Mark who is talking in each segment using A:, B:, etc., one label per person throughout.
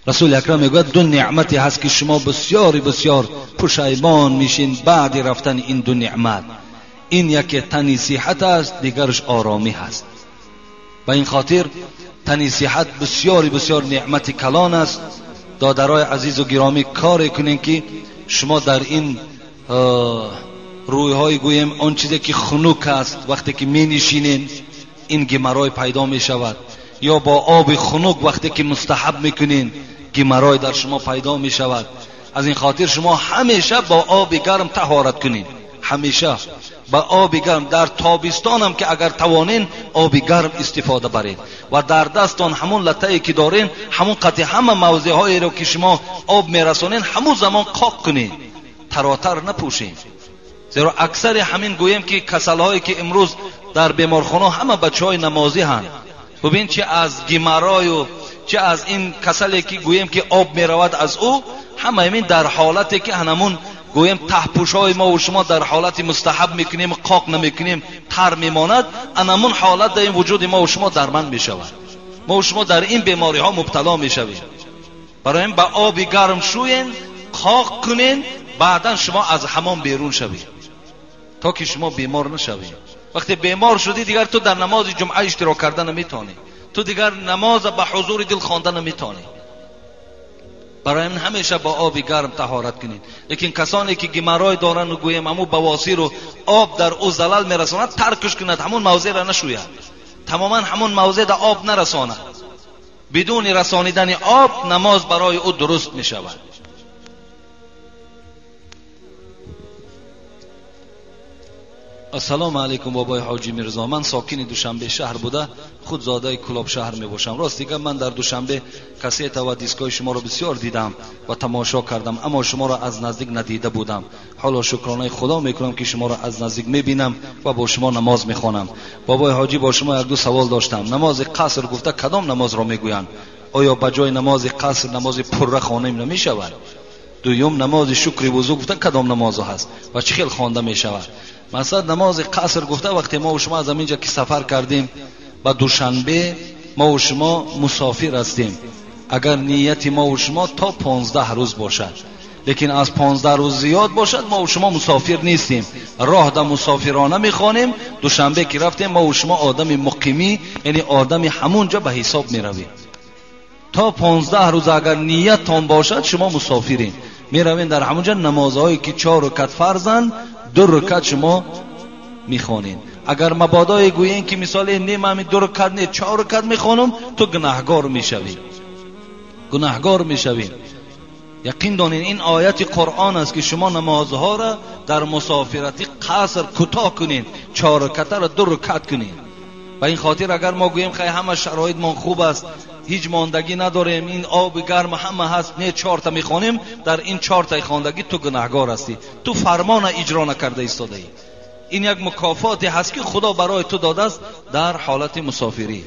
A: Расули Акрам мегӯяд ду неъмате ҳаст ки шумо бисёри бисёр пушаймон мешин баъди рафтани ин ду неъмат. Ин яке тани сиҳат аст, дигараш оромӣ ҳаст. Ба ин хотир тани сиҳат бисёри бисёр неъмати калон аст. Додарои азизу гиромӣ, коре кунем ки шумо дар ин рӯйҳои гӯем он чизе ки хунук аст вақте ки менишинен ин геморрой пайдо мешавад, ё бо оби хунук вақте ки мустаҳаб мекунен геморрой дар шумо пайдо мешавад. Аз ин хотир шумо ҳамеша бо оби гарм таҳорат кунед, ҳамеша ба оби гарм. Дар тобистонам ки агар тавонен оби гарм истифода баред ва дар дастон ҳамон латае ки дорен ҳамон қатъи ҳама мавзеъҳоеро ки шумо об мерасонен ҳамон замон қоқ кунед, таротар напӯшед. Зеро аксари ҳамин гӯем ки касалҳое ки имрӯз дар беморхона ҳама бачаҳои намозӣ ҳанд. Бубин чи аз геморрою чи аз ин касале ки гӯем ки об меравад аз ӯ, ҳама ҳамин дар ҳолате ки ҳанамун гӯем таҳпӯшҳои мо ва шумо дар ҳолати мустаҳаб мекунем, қоқ намекунем, тар мемонад, анамун ҳолат дар ин вуҷуди мо ва шумо дарманд мешавад. Мо ва шумо дар ин бемориҳо мубтало мешавем. Барои ин ба оби гарм шӯен, қоқ кунен, баъдан шумо аз ҳамон берун шавед то ки шумо бемор нашавед. Вақте бемор шудӣ дигар ту дар намози ҷумъа иштирок карда наметавонӣ, ту дигар намоза ба ҳузури дил хонда наметавонӣ. Барои ин ҳамеша бо оби гарм таҳорат кунед. Лекин касоне ки геморрой доранд ва гӯем ҳамун бавосиру об дар ӯ залал мерасонад, таркш кунад, ҳамун мавзеъро нашӯяд, тамоман ҳамун мавзеъда об нарасонад. Бидуни расонидани об намоз барои ӯ дуруст мешавад. Ассалому алайкум бобои ҳоҷи Мирзо. Ман сокини Душанбе шаҳр буда, худ зодаи Кулоб шаҳр мебошам. Рост дигар ман дар Душанбе кассета ва дискҳои шуморо бисёр дидам ва тамошо кардам, аммо шуморо аз наздик надида будам. Ҳоло шукронаи Худо мекунам ки шуморо аз наздик мебинам ва бо шумо намоз мехонам. Бобои ҳоҷӣ, бо шумо як ду савол доштам. Намози қаср гуфта кадом намозро мегӯянд? Оё ба ҷои намози қаср намози пурра хонем намешавад? Дуюм, намози шукри вузӯ гуфта кадом намозо ҳаст ва чӣ хел хонда мешавад? Масалан, намози қаср гуфта вақте мо ва шумо аз ҳаминҷа ки сафар кардем ба Душанбе, мо ва шумо мусофир ҳастем. Агар нияти мо ва шумо то 15 рӯз бошад, лекин аз 15 рӯз зиёд бошад, мо ва шумо мусофир нестем. Роҳ да мусофирона мехонем. Душанбе ки рафтем, мо ва шумо одами муқимӣ, яъне одами ҳамунҷа ба ҳисоб меравем. То 15 рӯз агар нияттон бошад, шумо мусофиред. Меравем дар ҳамунҷа намозҳое ки 4 ракат фарзанд, 2 ракат шумо мехонед. Агар мабодое гӯем ки мисоле не, ман 2 ракат не, 4 ракат мехонам, ту гунаҳгор мешавӣ. Гунаҳгор мешавӣ. Яқин донед ин ояти Қуръон аст ки шумо намозҳоро дар мусофирати қаср кӯтоҳ кунед, 4 ракатаро 2 ракат кунед. Ба ин хотир агар мо гӯем хай ҳама шароитмон хуб аст, ҳеҷ мондагӣ надорем, ин оби гарм ҳама ҳаст, не 4 мехонем, дар ин 4 хондагӣ ту гунаҳгор ҳастӣ, ту фармона иҷро накарда истодаӣ. Ин як мукофоте ҳаст ки Худо барои ту додааст дар ҳолати мусофирӣ.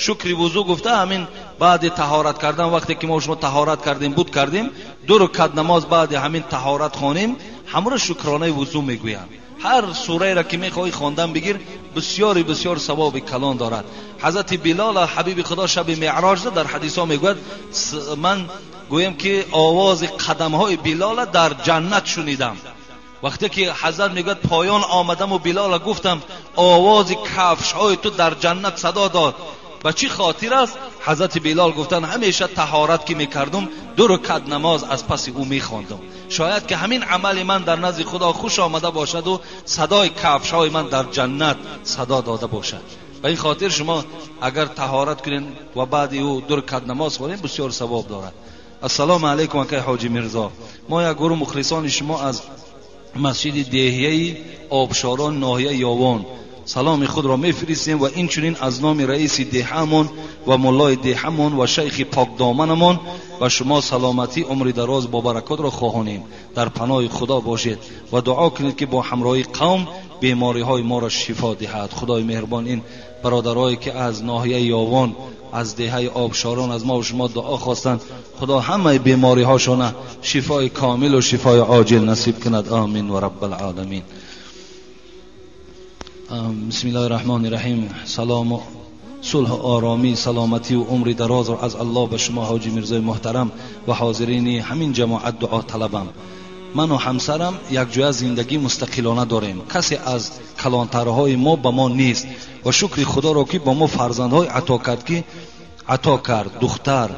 A: Шукри вузӯ гуфта ҳамин баъди таҳорат кардан, вақте ки мо шумо таҳорат кардем, буд кардем, 2 ракат намоз баъди ҳамин таҳорат хонем, ҳамро шукронаи вузӯ мегӯянд. Ҳар сураеро ки мехоҳӣ хондан бигир, бисёри бисёр савоби калон дорад. Ҳазрати Билол ҳабиби Худо шаби меъроҷ дар ҳадисҳо мегӯяд, ман гӯям ки овози қадамҳои Билола дар ҷаннат шунидам. Вақте ки ҳазрат мегӯяд поён омадаму Билола гуфтам овози кафшҳои ту дар ҷаннат садо дод. Ба чӣ хотир аст? Ҳазрати Билол гуфтанд ҳамеша таҳорат ки мекардум, 2 ракат намоз аз паси ӯ мехондум. Шояд ки ҳамин амали ман дар назди Худо хуш омада бошаду садои кафшҳои ман дар ҷаннат садо дода бошад. Ба ин хотир шумо агар таҳорат кунед ва баъди ӯ 2 ракат намоз хонед, бисёр савоб дорад. Ассалому алайкум акай ҳоҷи Мирзо. Мо як гурӯҳ мухлисони шумо аз масҷиди деҳияи Обшорон ноҳияи Ёвон саломи худро мефиристем ва инчунин аз номи раиси деҳамон ва муллои деҳамон ва шайхи покдоманамон ба шумо саломатӣ, умри дароз бо баракотро хоҳонем. Дар паноҳи Худо бошед ва дуо кунед ки бо ҳамроҳии қавм бемориҳои моро шифо диҳад. Худои меҳрубон ин бародарое ки аз ноҳияи Ёвон, аз деҳаи Обшорон аз мо ва шумо дуо хостанд, Худо ҳамаи бемориҳошона шифои комилу шифои оҷил насиб кунад. Амин ва раббал оламин. Бисмиллоҳи раҳмони раҳим. Салому Сулҳу оромӣ, саломатӣ ва умри дарозро аз Аллоҳ ба шумо ҳоҷи Мирзои муҳтарам ва ҳозирини ҳамин ҷамоат дуо талабам. Ману ҳамсарам якҷоя зиндагии мустақилона дорем. Касе аз калонтарҳои мо ба мо нест ва шукри Худоро, ки ба мо фарзандҳои ато кард, ки ато кард духтар.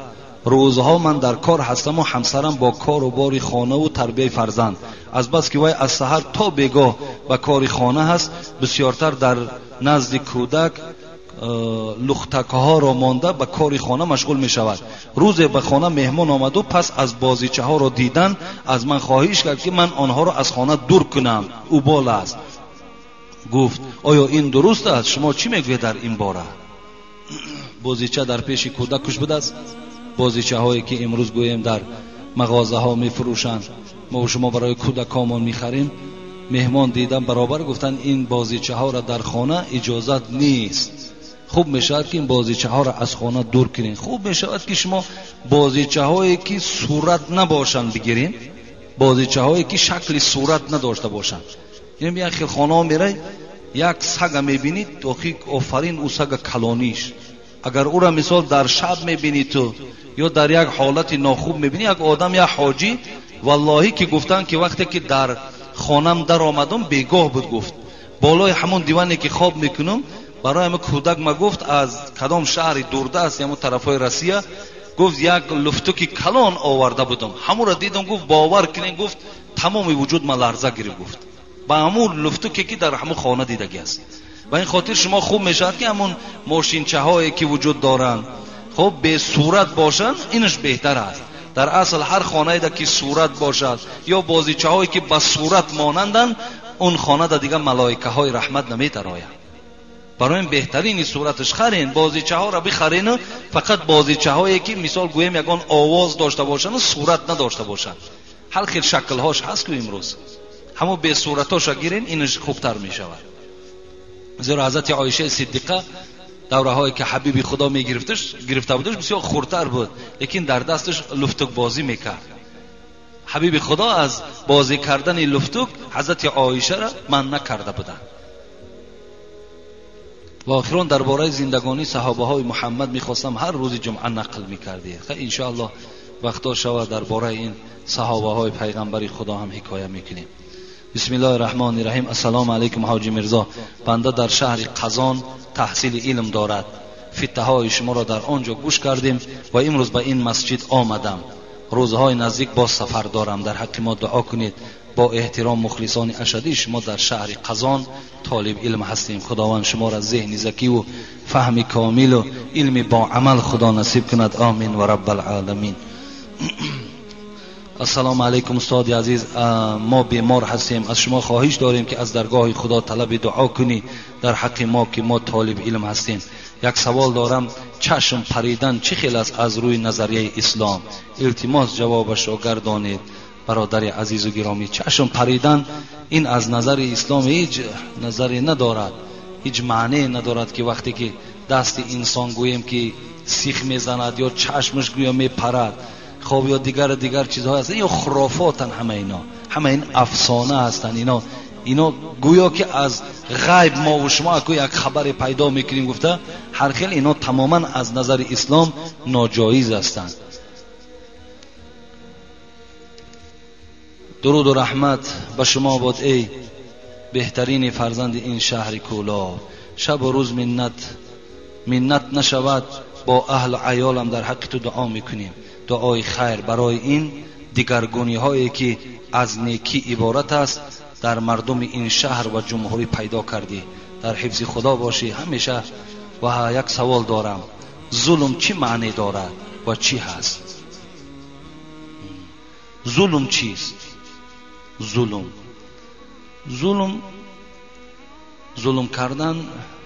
A: Рӯзҳо ман дар кор ҳастаму ҳамсарам бо кору бори хонаву тарбияи фарзанд. Азбаски вай аз саҳар то бегоҳ ба кори хона ҳаст, бисёртар дар назди кӯдак лухтакҳоро монда ба кори хона машғул мешавад. Рӯзе ба хона меҳмон омаду пас аз бозичаҳоро дидан аз ман хоҳиш кард, ки ман онҳоро аз хона дур кунам. Ӯ бол аст. Гуфт: оё ин дуруст аст? Шумо чӣ мегӯед дар ин бора? Бозича дар пеши кӯдак куш будааст. Бозичаҳое ки имрӯз гӯем дар мағозаҳо мефурӯшанд, мо шумо барои кӯдакомон мехарем. Меҳмон дидан баробар гуфтанд: ин бозичаҳоро дар хона иҷозат нест. Хуб мешавад, ки ин бозичаҳоро аз хона дур кунед. Хуб мешавад, ки шумо бозичаҳое ки сурат набошанд бигиред, бозичаҳое ки шакли сурат надошта бошанд. Ин як хел хонаҳо мерай, як сага мебинед, охи офарин, ӯ сага калониш. Агар ӯра мисол дар шаб мебинӣ ту ё дар як ҳолати нохуб мебинӣ, як одам, як ҳоҷӣ, валлоҳӣ ки гуфтанд, ки вақте ки дар хонам даромадам, бегоҳ буд, гуфт, болои ҳамон диване ки хоб мекунам, барои ҳама кӯдак ма, гуфт, аз кадом шаҳри дурдаст, ҳамон тарафҳои Россия, гуфт, як луфтуки калон оварда будам. Ҳамонро дидам, гуфт, бовар кунед, гуфт, тамоми вуҷуд ма ларза гирифт, гуфт, ба ҳамун луфтуке ки дар ҳамон хона дидагӣ аст. Ба ин хотир шумо хуб мешавад, ки ҳамон мошинчаҳое ки вуҷуд доранд, хуб бесурат бошанд, инаш беҳтар аст. Дар асл ҳар хонаеда ки сурат бошад ё бозичаҳое ки ба сурат монанданд, он хонада дигар малоикаҳои раҳмат намедароянд. Барои ин беҳтарини сураташ харен, бозичаҳоро бихарену фақат бозичаҳое ки мисол гӯем ягон овоз дошта бошанд, сурат надошта бошанд. Ҳар хел шаклҳош ҳаст ку имрӯз, ҳамон бесуратоша гирен, инаш хубтар мешавад. Зеро ҳазрати Оишаи Сиддиқа давраҳое ки ҳабиби Худо мегирифташ, гирифта будаш, бисёр хурдтар буд, лекин дар дасташ луфтукбозӣ мекард. Ҳабиби Худо аз бозӣ кардани луфтук ҳазрати Оишаро манъ накарда буданд. Ва охирон дар бораи зиндагонии саҳобаҳои Муҳаммад мехостам ҳар рӯзи ҷумъа нақл мекардед. Иншоаллоҳ вақто шавад дар бораи ин саҳобаҳои пайғамбари Худо ҳам ҳикоя мекунем. Бисмиллоҳи раҳмони раҳим. Ассалому алайкум ҳоҷи Мирзо. Банда дар шаҳри Қазон таҳсили илм дорад. Фиттаҳои шуморо дар он ҷо гӯш кардем ва имрӯз ба ин масҷид омадам. Рӯзҳои наздик боз сафар дорам. Дар ҳаққи мо дуо кунед. Бо эҳтиром мухлисони ашадии шумо дар шаҳри Қазон толиб илм ҳастем. Худованд шуморо зеҳни закиву фаҳми комилу илми бо амал Худо насиб кунад. Омин ва раббал оламин. Ассалому алайкум устоди азиз. Мо бемор ҳастем. Аз шумо хоҳиш дорем, ки аз даргоҳи Худо талаби дуо кунӣ дар ҳаққи мо, ки мо толиб илм ҳастем. Як савол дорам: чашм паридан чӣ хел аст аз рӯи назарияи ислом? Илтимос, ҷавобашро гардонед. Бародари азизу гиромӣ, чашм паридан ин аз назари ислом ҳеҷ назаре надорад, ҳеҷ маънее надорад, ки вақте ки дасти инсон гӯем ки сих мезанад ё чашмаш гӯё мепарад, хоб ё дигар дигар чизҳо ҳастанд, ё хурофотан. Ҳама ино, ҳама ин афсона ҳастанд. Ино гӯё ки аз ғайб мо шумо аку як хабаре пайдо мекунем гуфта ҳар хел, ино тамоман аз назари ислом ноҷоиз ҳастанд. Дуруду раҳмат ба шумо бод, эй беҳтарини фарзанди ин шаҳри Кӯлоб. Шабу рӯз миннат нашавад, бо аҳлу аёлам дар ҳаққи ту дуо мекунем. Дуои хайр барои ин дигаргуниҳое ки аз некӣ иборат аст дар мардуми ин шаҳр ва ҷумҳурӣ пайдо кардӣ. Дар ҳифзи Худо бошӣ ҳамеша. Ва як савол дорам: зулм чӣ маъне дорад ва чӣ ҳаст? Зулм чист? Зулм кардан,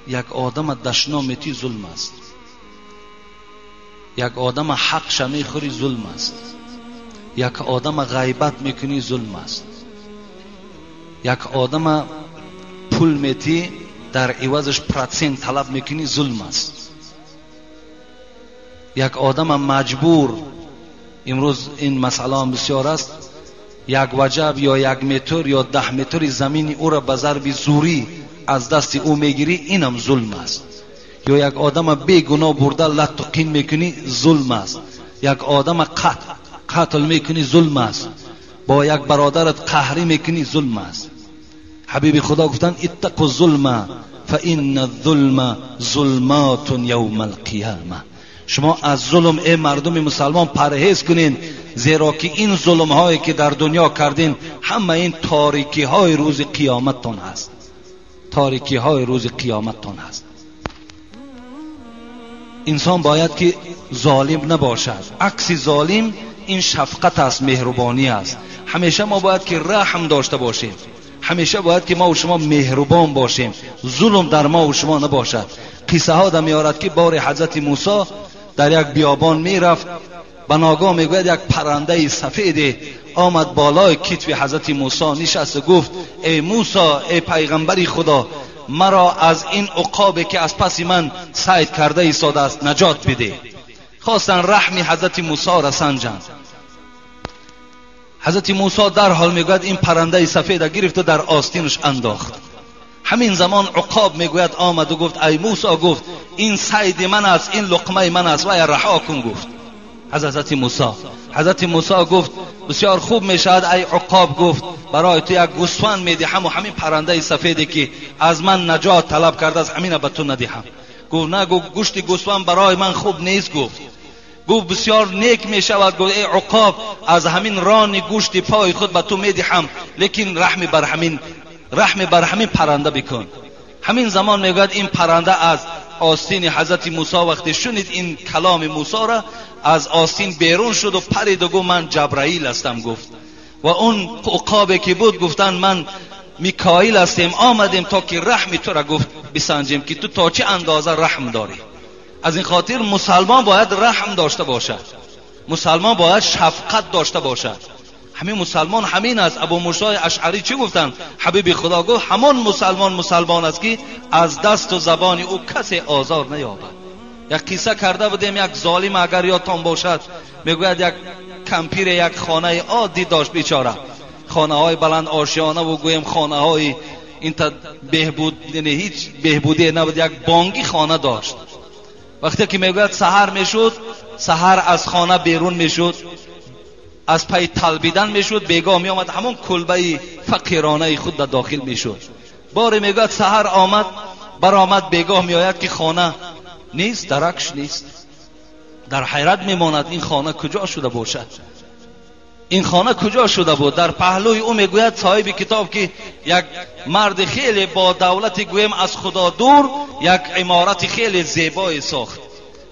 A: як одама дашном метӣ, зулм аст. Як одама ҳақша мехӯрӣ, зулм аст. Як одама ғайбат мекунӣ, зулм аст. Як одама пул метӣ, дар ивазаш процент талаб мекунӣ, зулм аст. Як одама маҷбур, имрӯз ин масъалаам бисёр аст, як ваҷаб ё як метр ё 10 метри замини ӯро ба зарби зурӣ аз дасти ӯ мегирӣ, инам зулм аст. Ё як одама бегуноҳ бурда латту қин мекунӣ, зулм аст. Як одама қатл мекунӣ, зулм аст. Бо як бародарат қаҳрӣ мекунӣ, зулм аст. Ҳабиби Худо гуфтанд: иттақу зулма фаинна зулма зулматун явмал қияма. Шумо аз зулм, эй мардуми мусалмон, парҳез кунед, зеро ки ин зулмҳое ки дар дунё кардин, ҳама ин торикиҳои рӯзи қиёматтон ҳаст. Торикиҳои рӯзи қиёматтон ҳаст. Инсон бояд ки золим набошад. Акси золим ин шафқат аст, меҳрубонӣ аст. Ҳамеша мо бояд ки раҳм дошта бошем. Ҳамеша бояд ки мо ва шумо меҳрубон бошем. Зулм дар мо ва шумо набошад. Қиссаҳо да меорад ки бори ҳазрати Мусо дар як биёбон мерафт, ба ногоҳ мегӯяд як паррандаи сафеде омад болои китфи ҳазрати Мусо нишаст ва гуфт: эй Мусо, эй пайғамбари Худо, маро аз ин уқобе ки аз паси ман сайд карда истодааст наҷот бидеҳ. Хостанд раҳми ҳазрати Мусоро санҷанд. Ҳазрати Мусо дарҳол мегӯяд ин паррандаи сафеда гирифту дар остинаш андохт. Ҳамин замон уқоб мегӯяд омаду гуфт: ай Мусо, гуфт, ин сайди ман аст, ин луқмаи ман аст, вая раҳо кун, гуфт аз ҳазрати Мусо. Ҳазрати Мусо гуфт: бисёр хуб мешавад, ай уқоб, гуфт, барои ту як гӯсфанд медиҳам ва ҳамин паррандаи сафеде ки аз ман наҷот талаб кардааст ҳамина ба ту надиҳам. Гуфт: на, гуфт, гӯшти гӯсфанд барои ман хуб нест. Гуфт. Гуфт: бисёр нек мешавад. Гуфт: эй уқоб, аз ҳамин рони гӯшти пои худ ба ту медиҳам, лекин раҳми бар ҳамин парранда бикун. Ҳамин замон мегӯяд ин парранда аз остини ҳазрати Мусо вақте шунид ин каломи Мусоро, аз остин берун шуд ва парид ва гуфт: ман Ҷабраил ҳастам, гуфт. Ва он уқобе ки буд гуфтанд: ман Микоил ҳастем, омадем то ки раҳми туро, гуфт, бисанҷем ки ту то чӣ андоза раҳм дорӣ. Аз ин хотир мусалмон бояд раҳм дошта бошад, мусалмон бояд шафқат дошта бошад. Ҳамин мусалмон ҳамин аст. Абу Мусои Ашъарӣ чӣ гуфтанд? Ҳабиби Худо гуфт: ҳамон мусалмон мусалмон аст ки аз дасту забони ӯ касе озор наёбад. Як қисса карда будем, як золим, агар ёдтон бошад, мегӯяд як кампире як хонаи оддӣ дошт бечора, хонаҳои баланд ошёна ва гӯем хонаҳои инта беҳбуд, яъне ҳеҷ беҳбудие набуд, як бонги хона дошт. Вақте ки мегӯяд саҳар мешуд, саҳар аз хона берун мешуд, аз пай талбидан мешуд, бегоҳ меомад ҳамон кулбаи фақиронаи худ да дохил мешуд. Боре мегӯяд саҳар омад, баромад, бегоҳ меояд ки хона нест, даракш нест. Дар ҳайрат мемонад ин хона куҷо шуда бошад, ин хона куҷо шуда буд. Дар паҳлӯи ӯ мегӯяд соҳиби китоб ки як марди хеле бо давлати гӯем аз Худо дур як иморати хеле зебое сохт.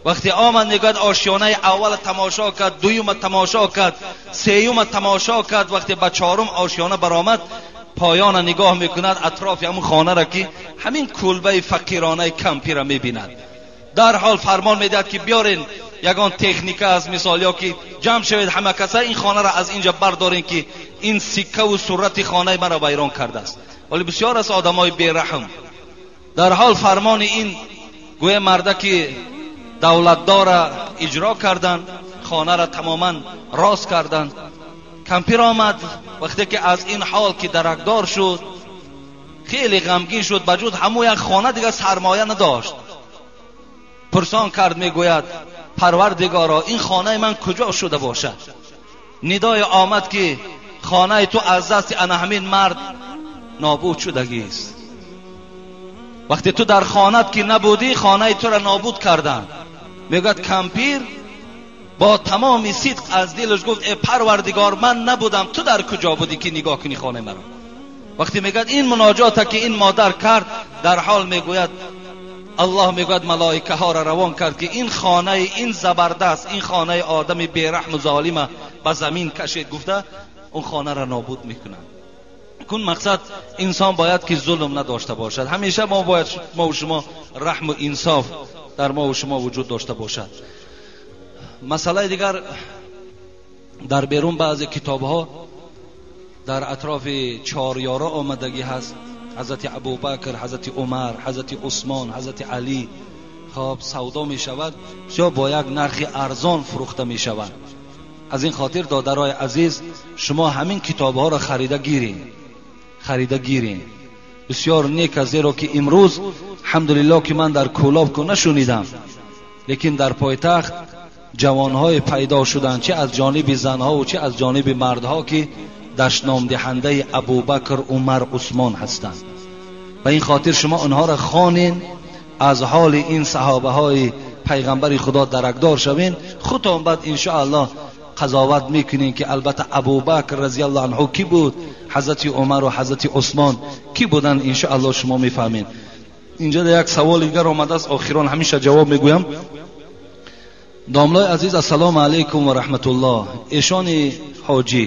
A: Вақте омад мегӯяд ошёнаи аввала тамошо кард, дуюма тамошо кард, сеюма тамошо кард. Вақте ба чорум ошёна баромад, поёна нигоҳ мекунад атрофи ҳамон хонаро ки ҳамин кулбаи фақиронаи кампира мебинад. Дарҳол фармон медиҳад ки биёрен ягон техника аз мисол ё ки ҷамъ шавед ҳама каса ин хонаро аз инҷа бардорен ки ин сиккаву сурати хонаи маро вайрон кардааст. Вале бисёр аст одамои бераҳм. Дарҳол фармони ин гӯя марда ки давлатдора иҷро карданд, хонаро тамоман рост карданд. Кампир омад, вақте ки аз ин ҳол ки даракдор шуд, хеле ғамгин шуд. Ба ҷуз ҳамон як хона дигар сармоя надошт. Пурсон кард, мегӯяд: Парвардигоро, ин хонаи ман куҷо шуда бошад? Нидое омад ки хонаи ту аз дасти ана ҳамин мард нобуд шудагист. Вақте ту дар хонат ки набудӣ, хонаи туро нобуд карданд. Мегӯяд кампир бо тамоми сидқ аз дилаш гуфт: э Парвардигор, ман набудам, ту дар куҷо будӣ ки нигоҳ кунӣ хонаи маро? Вақте мегӯяд ин муноҷота ки ин модар кард, дарҳол мегӯяд Аллоҳ мегӯяд малоикаҳоро равон кард ки ин хонаи ин забардаст, ин хонаи одами бераҳму золима ба замин кашед, гуфта он хонаро нобуд мекунанд. Кун мақсад инсон бояд ки зулм надошта бошад. Ҳамеша мо бояд мо ва шумо раҳму инсоф дар мо ва шумо вуҷуд дошта бошад. Масъалаи дигар, дар берун баъзе китобҳо дар атрофи чорёра омадагӣ ҳаст. Ҳазрати Абубакр, ҳазрати Умар, ҳазрати Усмон, ҳазрати Алӣ. Хоб савдо мешавад, бисёр бо як нархи арзон фурӯхта мешавад. Аз ин хотир додарои азиз, шумо ҳамин китобҳоро харида гирин, харида гирин. Бисёр нек аст, зеро ки имрӯз алҳамдулиллоҳ ки ман дар Кӯлоб ку нашунидам, лекин дар пойтахт ҷавонҳое пайдо шуданд, чӣ аз ҷониби занҳо ва чӣ аз ҷониби мардҳо, ки дашномдиҳандаи Абубакр, Умар, Усмон ҳастанд. Ба ин хотир шумо онҳоро хонин, аз ҳоли ин саҳобаҳои пайғамбари Худо даракдор шавин, худтон баъд иншоаллоҳ қазоват мекунин ки албатта Абубакр разияллоҳу анҳу кӣ буд, ҳазрати Умар ва ҳазрати Усмон кӣ буданд, иншоаллоҳ шумо мефаҳмед. Инҷо як савол дигар омадааст, охирон ҳамеша ҷавоб мегӯям. Домлои азиз, ассалому алайкум ва раҳматуллоҳ. Эшони ҳоҷӣ,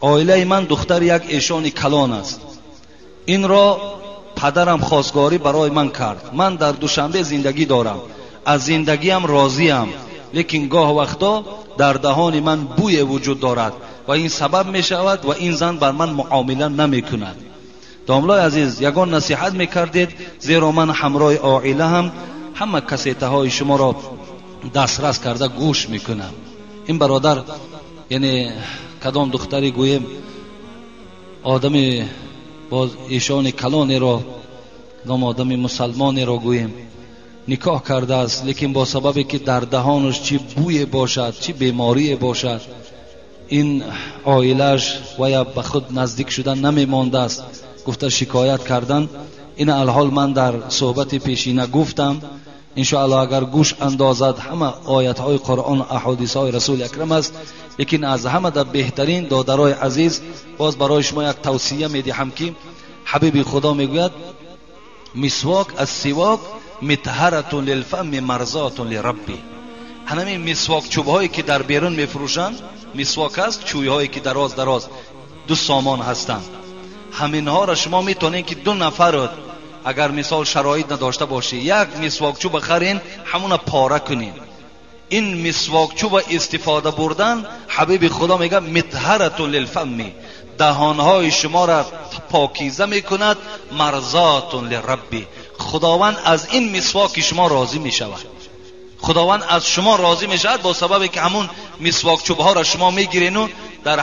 A: оилаи ман духтари як эшони калон аст. Инро падарам хостгорӣ барои ман кард. Ман дар Душанбе зиндагӣ дорам, аз зиндагиам розиям, лекин гоҳ вақто дар даҳони ман бӯе вуҷуд дорад ва ин сабаб мешавад ва ин зан бар ман муомила намекунад. Домлои азиз, ягон насиҳат мекардед, зеро ман ҳамроҳи оилаам ҳама кассетаҳои шуморо дастрас карда гӯш мекунам. Ин бародар, яъне кадом духтари гӯем, одами боз эшони калонеро, кадом одами мусалмонеро гӯем, никоҳ кардааст, лекин бо сабабе ки дар даҳонаш чӣ бӯе бошад, чӣ беморие бошад, ин оилааш вая ба худ наздик шудан намемондааст, гуфта шикоят кардан. Ин алҳол ман дар суҳбати пешина гуфтам, иншоаллоҳ агар гӯш андозад ҳама оятҳои Қуръон, аҳодисҳои Расули Акрам аст. Лекин аз ҳама дар беҳтарин, додарои азиз, боз барои шумо як тавсия медиҳам ки ҳабиби Худо мегӯяд: мисвок аз сивок митҳаратун лилфами марзотун лирабби. Ҳамин мисвок чӯбҳое ки дар берун мефурӯшанд, мисвок аст, чӯйҳое ки дароз дароз 2 сомон ҳастанд, ҳаминҳоро шумо метавонед ки 2 нафарот агар мисол шароит надошта бошӣ, як мисвокчӯба харин, ҳамуна пора кунин. Ин мисвокчӯба истифода бурдан, ҳабиби Худо мегӯяд митҳаратун лилфами, даҳонҳои шуморо покиза мекунад, марзотун лирабби, Худованд аз ин мисвоки шумо розӣ мешавад. Худованд аз шумо розӣ мешавад бо сабабе ки ҳамун мисвокчӯбҳоро шумо мегирину дар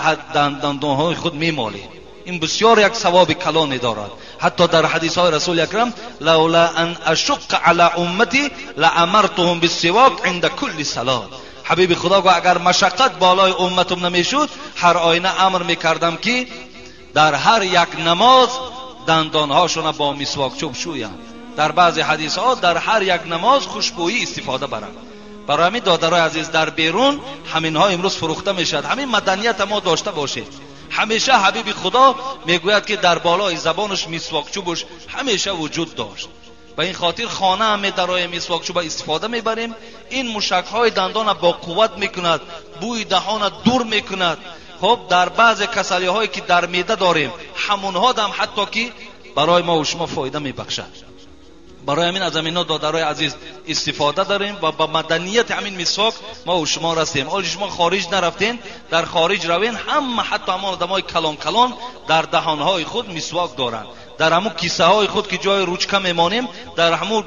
A: дандонҳои худ мемолед. Ин бисёр як савоби калоне дорад. Ҳатто дар ҳадисҳои Расули Акрам лаула ан ашуққа ала уммати лаамартуҳум биссивок инда кулли салот. Ҳабиби Худо гуфт агар машаққат болои умматум намешуд, ҳар оина амр мекардам ки дар ҳар як намоз дандонҳошона бо мисвокчӯб шӯянд. Дар баъзе ҳадисҳо дар ҳар як намоз хушбӯйӣ истифода баранд. Барои ҳамин додарои азиз, дар берун ҳаминҳо имрӯз фурӯхта мешавад. Ҳамин маданията мо дошта бошед. Ҳамеша ҳабиби Худо мегӯяд ки дар болои забонаш мисвокчӯбаш ҳамеша вуҷуд дошт. Ба ин хотир хона ҳам медароем, мисвокчӯба истифода мебарем. Ин мушакҳои дандона бо қувват мекунад, бӯи даҳона дур мекунад. Хоб дар баъзе касалиҳое ки дар меъда дорем, ҳамонҳо дам ҳатто ки барои мо ва шумо фоида мебахшад. Барои ҳамин аз ҳаминҳо додарои азиз истифода дорем ва ба маданияти ҳамин мисвок мо ва шумо растем. Ҳоло шумо хориҷ нарафтен, дар хориҷ равен, ҳама ҳатто ҳамон одамои калон калон дар даҳонҳои худ мисвок доранд. Дар ҳамун кисаҳои худ ки ҷои ручка мемонем, дар ҳамун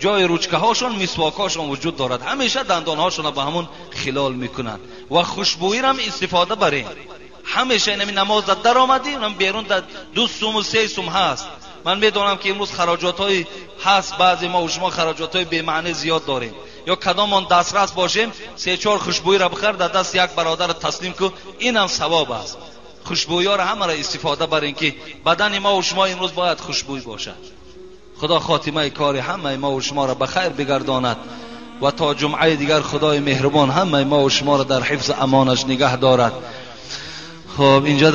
A: ҷои ручкаҳошон мисвокҳошон вуҷуд дорад. Ҳамеша дандонҳошонро ба ҳамун хилол мекунанд ва хушбӯиро ҳам истифода барем. Ҳамеша ин ҳамин намоз дар даромадӣ, унам берун дар 2 сум ва 3 сум ҳаст. Ман медонам ки имрӯз хароҷотҳои ҳаст, баъзе мо ва шумо хароҷотҳои бемаъне зиёд дорем. Ё кадомон дастрас бошем, 3-4 хушбӯиро бихар, дар даст як бародарро таслим кун, инам савоб аст. Хушбӯиҳоро ҳамаро истифода барем ки бадани мо ва шумо имрӯз бояд хушбӯй бошад. Худо хотимаи кори ҳамаи мо ва шуморо ба хайр бигардонад ва то ҷумъаи дигар Худои меҳрубон ҳамаи мо ва шуморо дар ҳифзи амонаш нигаҳ дорад. Хоб инҷо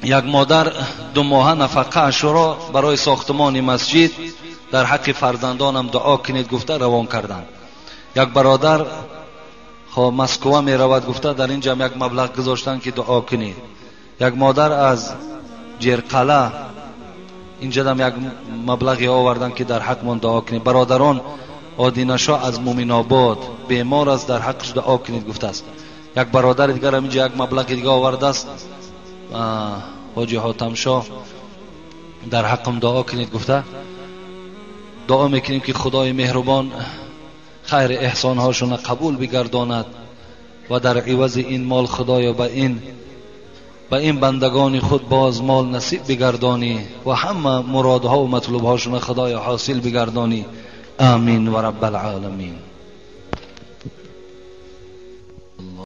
A: як модар 2 моҳа нафақаашро барои сохтмони масҷид дар ҳаққи фарзандонам дуо кунед гуфта равон карданд. Як бародар хоб Москва меравад гуфта дар ин ҷамъ як маблағ гузоштанд ки дуо кунед. Як модар аз Ҷерқала инҷа як маблағе оварданд ки дар ҳақмон дуо кунед. Бародарон Одинашо аз Муминобод бемор аст, дар ҳаққаш дуо кунед гуфтааст. Як бародари дигар ҳам инҷа як маблағи дига овардааст, ҳоҷи Ҳотамшоҳ дар ҳаққам дуо кунед гуфта. Дуо мекунем ки Худои меҳрубон хайри эҳсонҳошонро қабул бигардонад ва дар ивази ин мол Худоё ба ин Ба ин бандагони худ боз мол насиб бигардонӣ ва ҳама муродҳо ва матлубҳошона, Худоё, ҳосил бигардонӣ. Амин ва раббал оламин.